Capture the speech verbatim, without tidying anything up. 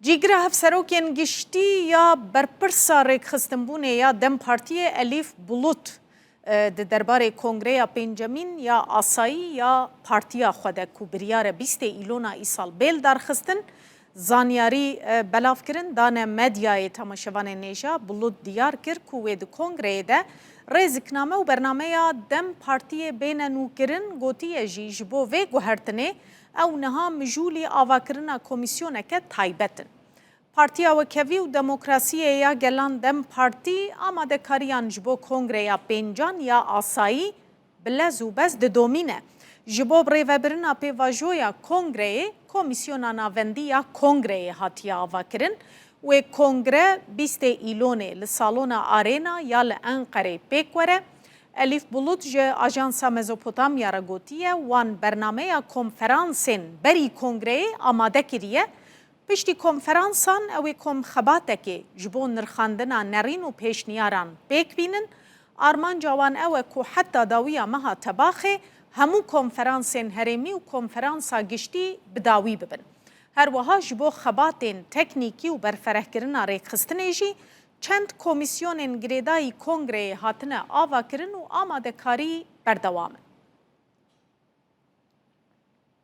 Cîgira hevserokên giştî ya berpirsa rêkxistinbûnê ya DEM Partiyê Elîf Bulut, e, di derbarê Kongreya Pêncemîn ya Asayî ya partiya xwe de ku biryare bîstê Îlona îsal bê lidarxistin, zanyarî, e, belav kirin, dane medyayê. Temaşevanên hêja, Bulut diyar kir ku wê di kongreyê de rêzikname û bernameya DEM Partiyê bêne nûkirin, gotiye jî ji bo vê guhertinê ew niha mijûlî avakirina komîsyoneke taybet in. Partiya Wekhevî û Demokrasiyê ya Gelan DEM Partî amadekariyan ji bo Kongreya Pêncan ya Asayî bi lez û bez didomîne. Ji bo birêvebirina pêvajoya kongreyê, Komîsyona Navendî ya Kongreyê hatiye avakirin. Wê kongre bîstê Îlonê li salona Arena ya li Enqerê pêk were. Elîf Bulut ji Ajansa Mezopotamya re gotiye, wan bernameya konferansên berî kongreyê amade kiriye. Piştî konferansan ew ê ku em xebatekê ji bo nirxandina nerîn û pêşniyaran pêk bînin. Armanca wan ew e ku heta dawiya meha Tebaxê hemû konferansên herêmî û konferansa giştî bi dawî bibin. Her wiha ji bo xebatên teknîkî û berferehkirina rêkxistinê jî çend komîsyonên girêdayî kongreyê hatine avakirin û amadekarî berdewam in.